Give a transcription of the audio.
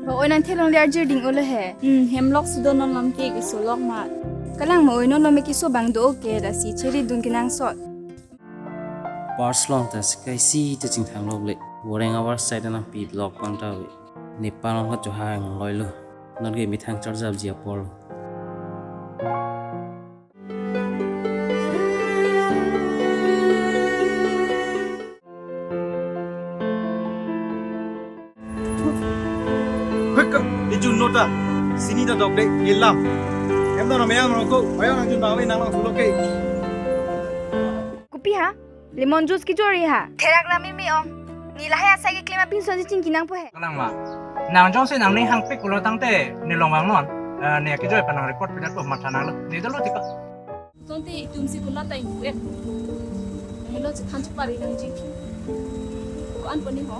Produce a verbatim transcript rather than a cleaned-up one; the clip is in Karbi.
Oi, nang thelongle arjir ding-olo he. Hmm, hem lok si do non lam ke keso lok ma. Kalang ma oi, non lo me keso abang do ke, lasi chiri dun kenangsot. Pars long ta sika isi ta chingthang lok le. Boreng avar side nangpi lok pang ta ve. Nepal long ka chohang loi lo. Non ke methang charjapji apor lo. Hek, ijun nota, sini ta dok de, ilam. Em ta nameyang roko, bayang nangjun bawi nang lang sulok ke. Kopi ha? Lemon juice kejor-i ha? Therak lam imi ong. Ne lahai asai keklem apinso si chingki nangpo he. Kalang ma. Nang jongsi nangning hangpik pulo tangte, ne long vangnon. Eh, ne kejor pen nang report pidet po, matha nanglo. Ne dolo tika. Tangte itum si kula ta ingpu-et. Helo chethan chepari nangji. Ko-an poni ho.